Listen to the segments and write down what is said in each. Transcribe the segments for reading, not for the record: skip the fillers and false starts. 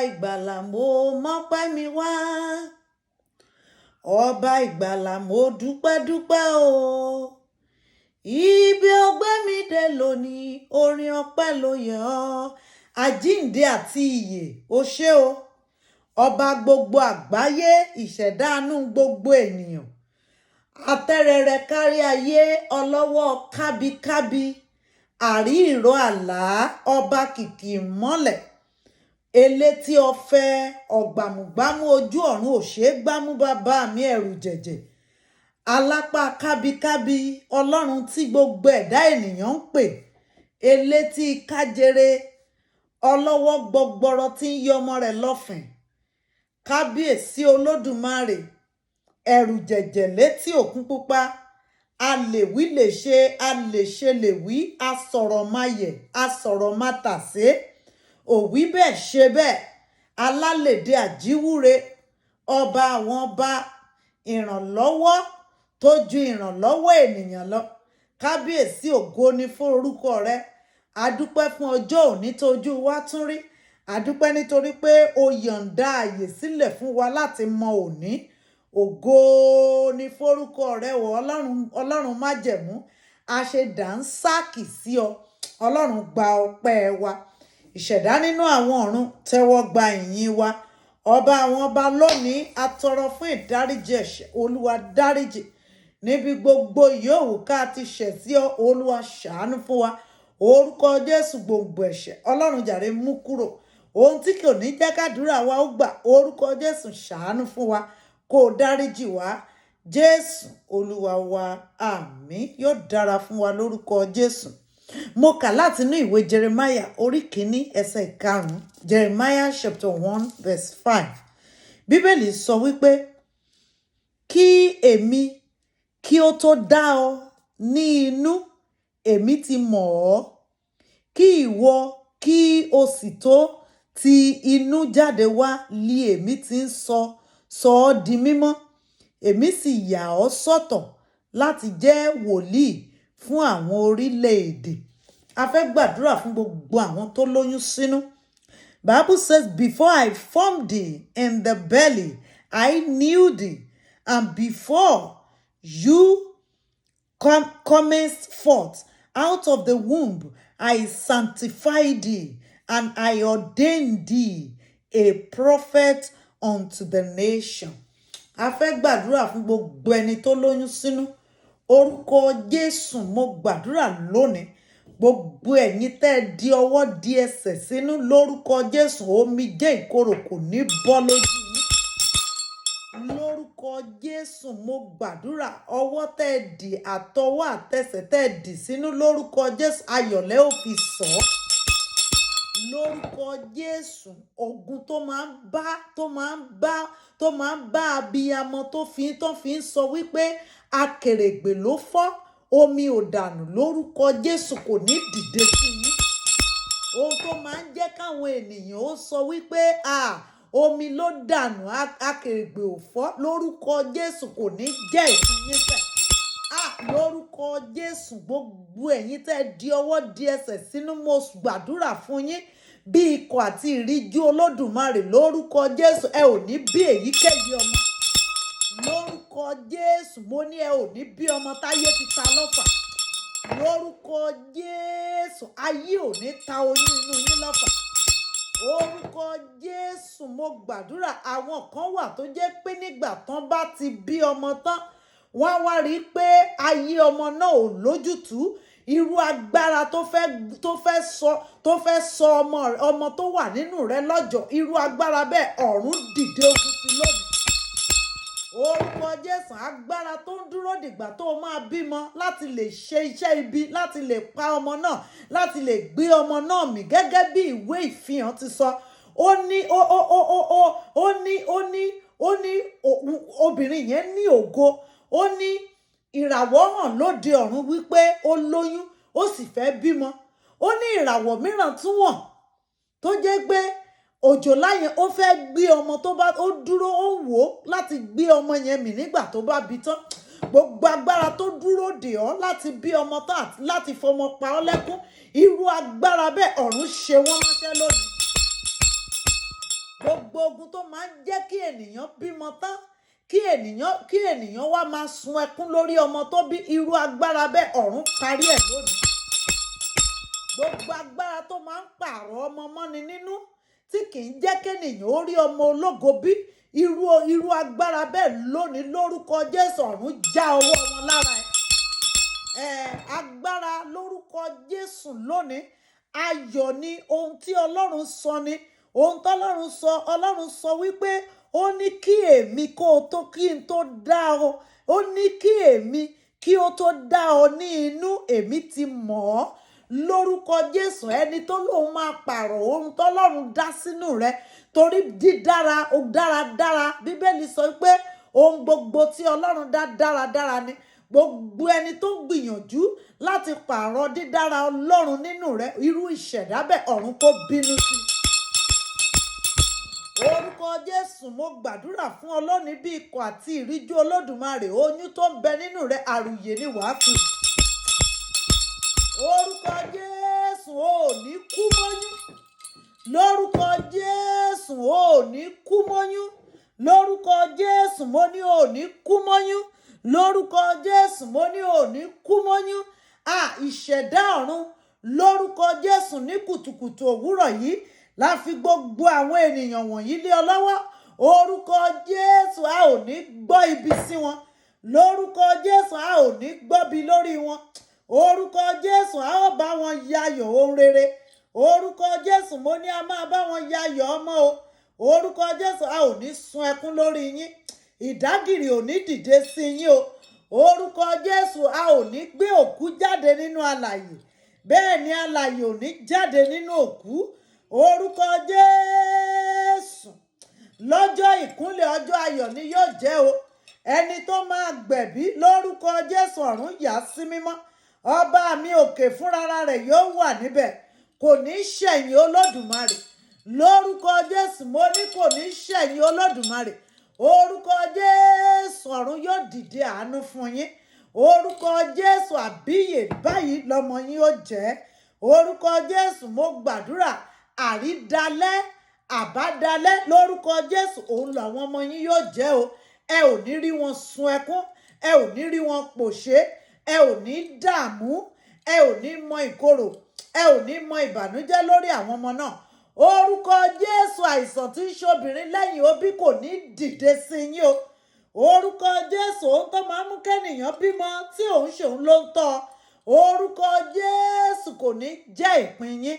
Ìgbàlà, mo mọ́pẹ́ mi wá. Ọba ìgbàlà, mo dúpẹ́ dúpẹ́ o. Ibi o gbé mi dé lónìí, orin ọpẹ́ ló yẹ ọ́. Àjíǹde àti ìyè, o ṣé o. Ọba gbogbo àgbáyé, ìṣẹ̀dánú gbogbo ènìyàn. Atẹ́rẹrẹ kárí ayé, ọlọ́wọ́ kábíkábí, àrí ìró àlá, ọba kìkì ìmọ́lẹ̀. Elétí ọ̀fẹ́, ọ̀gbàmùgbámú ojú ọ̀run ò ṣe é gbámú, bàbá mi ẹ̀rù jẹ̀jẹ̀. Alápá kábíkábí, Ọlọ́run tí gbogbo ẹ̀dá ènìyàn ń pè. Elétí kájere, ọlọ́wọ́ gbọgbọrọ tí ń yọ ọmọ rẹ̀ lọ́fìn. Kábíyèsí Olódùmarè, ẹ̀rù jẹ̀jẹ̀ létí òkun pupa. A lè wí lè ṣe, a lè ṣe lè wí, a sọ̀rọ̀ má yẹ̀, a sọ̀rọ̀ má tàsé. Òwí bẹ́ẹ̀ ṣe bẹ́ẹ̀, alálèdè àjíwúre, ọba àwọn ọba, ìrànlọ́wọ́ tó ju ìrànlọ́wọ́ ènìyàn lọ. Kábíyèsí, ògo ni fún orúkọ rẹ. A dúpẹ́ fún ọjọ́ òní tójú wa tún rí. A dúpẹ́ nítorí pé o yọ̀ǹda ààyè sílẹ̀ fún wa láti mọ òní. Ògo ni fórúkọ rẹ o, Ọlọ́run, Ọlọ́run májẹ̀mú. A ṣe dàńsákì sí ọ. Ọlọ́run, gba ọpẹ́ wa. Ìṣẹ̀dá nínú àwọn ọ̀run, tẹ́wọ́ gba ìyìn wa. Ọba àwọn ọba, lónìí, a tọrọ fún ìdáríjì ẹ̀ṣẹ̀. Olúwa, dáríjì. Níbi gbogbo yòówù ká ti ṣẹ̀ sí ọ, Olúwa, ṣàánú fún wa. Orúkọ Jésù, gbòǹgbò ẹ̀ṣẹ̀, Ọlọ́run, jàre mú kúrò. Ohun tí kò ní jẹ́ kádùúrà wa ó gbà, orúkọ Jésù, ṣàánú fún wa, kó o dáríjì wá. Jésù Olúwa wa, àmín. Yóò dára fún wa lórúkọ Jésù. Mo kà látinú ìwé Jeremiah, orí 1, ẹsẹ̀ 5. Jeremiah chapter 1 verse 5. Bíbélì sọ wípé, "Kí èmi kí ó tó dá ọ ní inú, èmi ti mọ̀ ọ́; kí ìwọ kí o sì tó ti inú jáde wá li èmi ti ń sọ ọ́ di mímọ́, èmi sì yà ọ́ sọ́tọ̀ láti jẹ́ wòlíì fún àwọn orílẹ̀-èdè." A fẹ́ gbàdúrà fún gbogbo àwọn tó lóyún sínú. Bible says, "Before I formed thee in the belly, I knew thee, and before you comest forth out of the womb, I sanctified thee, and I ordained thee a prophet unto the nation." A fẹ́ gbàdúrà fún gbogbo ẹni tó lóyún sínú. Orúkọ Jésù, mo gbàdúrà lónìí. Gbogbo ẹ̀yin tẹ́ ẹ di ọwọ́ di ẹsẹ̀ sínú, lórúkọ Jésù, omijé ìkorò kò ní bọ́ lójú yín. Lórúkọ Jésù, mo gbàdúrà, ọwọ́ tẹ́ ẹ dì àtọwọ́ àtẹsẹ̀ tẹ́ ẹ dì sínú, lórúkọ Jésù, ayọ̀ lẹ́ ó fi sọ ọ́. Lórúkọ Jésù, ogun tó máa ń bá abiyamọ tó fi ń sọ wípé akèrègbè ló fọ́, omi ò dànù, lórúkọ Jésù, kò ní dìde sí yín. Ohun tó máa ń jẹ́ káwọn ènìyàn ó sọ wípé à omi ló dànù, akèrègbè ò fọ́, lórúkọ Jésù, kò ní jẹ́ ìpín yín fẹ̀. Ah, lórúkọ Jésù, gbogbo ẹ̀yin tẹ́ di ọwọ́ di ẹsẹ̀ sínú, mo gbàdúrà fún yín bí ikọ̀ àti ìríjú Olódùmarè, lórúkọ Jésù, ẹ ò ní bí èyíkéyìí ọmọ. Lórúkọ Jésù, mo ní ẹ ò ní bí ọmọ táyé ti ta lọ́fà. Lórúkọ Jésù, ayé ò ní ta oyún inú yín lọ́fà. Orúkọ Jésù, mo gbàdúrà, àwọn kan wà tó jẹ́ pé nígbà tán bá ti bí ọmọ tán, wọ́n á wá rí i pé ayé ọmọ náà ò lójútùú. Irú agbára tó fẹ́ sọ ọmọ tó wà nínú rẹ lọ́jọ́, irú agbára bẹ́ẹ̀, ọ̀run dìde ogun sí lónìí. Orúkọ Jésù, agbára tó ń dúró dìgbà tó o máa bímọ láti lè ṣe iṣẹ́ ibi, láti lè pa ọmọ náà, láti lè gbé ọmọ náà mì, gẹ́gẹ́ bí ìwé Ìfihàn ti sọ, ó ní ó ó ó ó ó ó ní ó ní ó ní obìnrin yẹn ní ògo. Ó ní ìràwọ̀ hàn lóde ọ̀run wípé ó lóyún, ó sì fẹ́ bímọ. Ó ní ìràwọ̀ mìíràn tún wọ̀n tó jẹ́ pé òjòlá yẹn, ó fẹ́ gbé ọmọ tó bá ó dúró, ó wò ó láti gbé ọmọ yẹn mì nígbà tó bá bí tán. Gbogbo agbára tó dúró dè ọ́ láti bí ọmọ tán àti láti fọmọ pa ọ́ lẹ́kún, irú agbára bẹ́ẹ̀, ọ̀run ṣe wọ́n mọ́ṣẹ́ lónìí. Gbogbo ogun tó máa ń jẹ́ kí ènìyàn bímọ tán, kí ènìyàn wá máa sun ẹkún lórí ọmọ tó bí, irú agbára bẹ́ẹ̀, ọ̀run parí ẹ̀ lónìí. Gbogbo agbára tó máa ń pààrọ̀ ọmọ mọ́ni nínú, tí kì í jẹ́ kéèyàn ó rí ọmọ ológo bí, irú agbára bẹ́ẹ̀ lónìí, lórúkọ Jésù, ọ̀run já ọwọ́ wọn lára ẹ̀. Agbára lórúkọ Jésù lónìí, ayọ̀ ni ohun tí Ọlọ́run sọ ni ohun tọ́lọ́run sọ. Ọlọ́run sọ wípé ó ní kí èmi kó o tó kí n tó dá ọ, ó ní kí èmi kí ó tó dá ọ ní inú, èmi ti mọ̀ ọ́. Lórúkọ Jésù, ẹni tó lóun máa pààrọ̀ ohun tọ́lọ́run dá sínú rẹ, torí dídára ó dáradára. Bíbélì sọ pé ohun gbogbo tí Ọlọ́run dá dáradára ni. Gbogbo ẹni tó ń gbìyànjú láti pààrọ̀ dídára Ọlọ́run nínú rẹ, irú ìṣẹ̀dá bẹ́ẹ̀, ọ̀run kó bínú sí i. Orúkọ Jésù, mo gbàdúrà fún ọ lónìí bí ikọ̀ àti ìríjú Olódùmarè, oyún tó ń bẹ nínú rẹ, àrùyè ni wàá fi. Orúkọ Jésù, ò ní kú mọ́yún. Lórúkọ Jésù, ò ní kú mọ́yún. Lórúkọ Jésù, mo ní ò ní kú mọ́yún. Lórúkọ Jésù, mo ní ò ní kú mọ́yún. À ìṣẹ̀dá ọ̀run, lórúkọ Jésù, ní kùtùkùtù òwúrọ̀ yìí la fi gbogbo àwọn ènìyàn wọ̀nyí lé ọ lọ́wọ́. Orúkọ Jésù, a ò ní gbọ́ ibi sí wọn. Lórúkọ Jésù, a ò ní gbọ́bi lórí wọn. Orúkọ Jésù, a ó bá wọn yayọ̀ ohun rere. Orúkọ Jésù, mo ní a máa bá wọn yayọ̀ ọmọ o. Orúkọ Jésù, a ò ní sun ẹkún lórí yín. Ìdágìrì ò ní dìde sí yín o. Orúkọ Jésù, a ò ní gbé òkú jáde nínú alààyè, bẹ́ẹ̀ ni alààyè ò ní jáde nínú òkú. Orúkọ Jésù, lọ́jọ́ ìkúnlẹ̀, ọjọ́ ayọ̀ ni yóò jẹ́ o. Ẹni tó máa gbẹ̀bí, lórúkọ Jésù, ọ̀run yà á sí mímọ́. Ọba mi òkè fúnra rẹ̀ yóò wà níbẹ̀, kò ní ṣẹ̀yìn Olódùmarè. Lórúkọ Jésù, mo ní kò ní ṣẹ̀yìn Olódùmarè. Orúkọ Jésù, ọ̀run yóò dìde àánú fún yín. Orúkọ Jésù, àbíyè báyìí lọmọ yín ó jẹ́. Orúkọ Jésù, mo gbàdúrà, àrídalẹ́ àbádalẹ́, lórúkọ Jésù, òun làwọn ọmọ yín yóò jẹ́ o. Ẹ ò ní rí wọn sun ẹkún, ẹ ò ní rí wọn pòṣé, ẹ ò ní dààmú, ẹ ò ní mọ ìkorò, ẹ ò ní mọ ìbànújẹ́ lórí àwọn ọmọ náà. Orúkọ Jésù, àìsàn tí ń ṣobìnrin lẹ́yìn òbí kò ní dìde sí yín o. Orúkọ Jésù, ohun tó máa ń mú kẹ́nìyàn bímọ tí òun ṣòun ló ń tọ́, orúkọ Jésù, kò ní jẹ́ ìpín yín.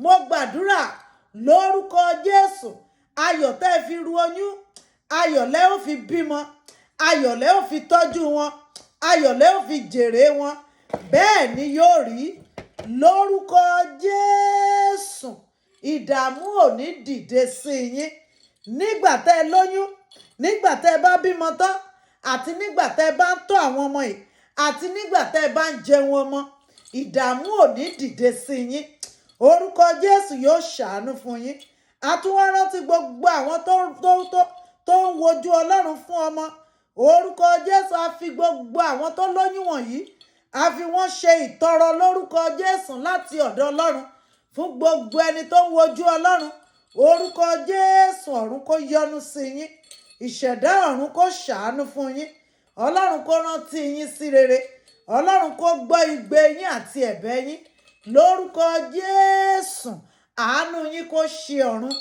Mo gbàdúrà lórúkọ Jésù, ayọ̀ tẹ́ ẹ fi ru oyún, ayọ̀ lẹ́ ó fi bímọ, ayọ̀ lẹ́ ó fi tọ́jú wọn, ayọ̀ lẹ́ ó fi jèrè wọn. Bẹ́ẹ̀ ni yóò rí lórúkọ Jésù. Ìdààmú ò ní dìde sí yín nígbà tẹ́ ẹ lóyún, nígbà tẹ́ ẹ bá bímọ tán, àti nígbà tẹ́ ẹ bá ń tọ́ àwọn ọmọ yìí, àti nígbà tẹ́ ẹ bá ń jẹun ọmọ. Ìdààmú ò ní dìde sí yín. Orúkọ Jésù yóò ṣàánú fún yín. A tún wá rántí gbogbo àwọn tó ń wojú Ọlọ́run fún ọmọ. Orúkọ Jésù, a fi gbogbo àwọn tó lóyún wọ̀nyí, a fi wọ́n ṣe ìtọrọ lórúkọ Jésù láti ọ̀dọ̀ Ọlọ́run fún gbogbo ẹni tó ń wojú Ọlọ́run. Orúkọ Jésù, ọ̀run kó yọ́nú sí yín, ìṣẹ̀dá ọ̀run kó ṣàánú fún yín, Ọlọ́run kó rántí yín sí rere, Ọlọ́run kó gbọ́ igbe yín àti ẹ̀bẹ̀ yín. Lórúkọ Jésù, àánú yín kó ṣe ọ̀run.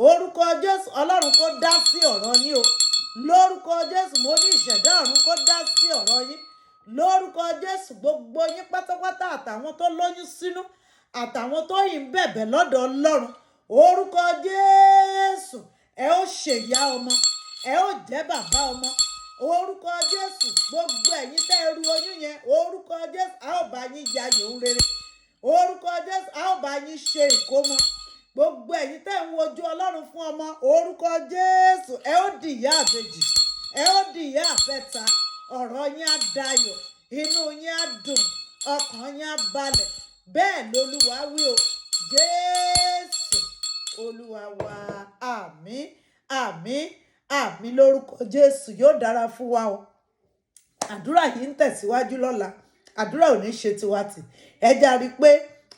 Orúkọ Jésù, Ọlọ́run kó dá sí ọ̀rọ̀ yín o. Lórúkọ Jésù, mo ní ìṣẹ̀dá ọ̀run kó dá sí ọ̀rọ̀ yín. Lórúkọ Jésù, gbogbo yín pátápátá, àtàwọn tó lóyún sínú, àtàwọn tó yìn ń bẹ̀bẹ̀ lọ́dọ̀ Ọlọ́run, orúkọ Jésù, ẹ ó ṣèyá ọmọ, ẹ ó jẹ́ bàbá ọmọ. Orúkọ Jésù, gbogbo ẹ̀yin tẹ́ ẹ ru oyún yẹn, orúkọ Jésù, a ó bá yín yayò ń rere. Orúkọ Jésù, a ó bá yín ṣe ìkómọ. Gbogbo ẹ̀yin tẹ́ ń wojú Ọlọ́run fún ọmọ, orúkọ Jésù, ẹ ó di ìyá àbejì, ẹ ó di ìyá àfẹ́ta. Ọ̀rọ̀ yín á dayọ̀, inú yín á dùn, ọkàn yín á balẹ̀. Bẹ́ẹ̀ lolúwa wí o. Jésù Olúwa wa, àmín, àmín, àmín. Lórúkọ Jésù, yóò dára fún wa o. Àdúrà yìí ń tẹ̀síwájú lọ́la. Àdúrà ò ní ṣe tiwa tì. Ẹ jẹ́ a rí i pé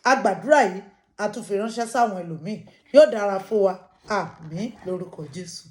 a gbàdúrà yìí, a tún fi ránṣẹ́ sáwọn ẹlòmíì. Yóò dára fún wa. Àmín lórúkọ Jésù.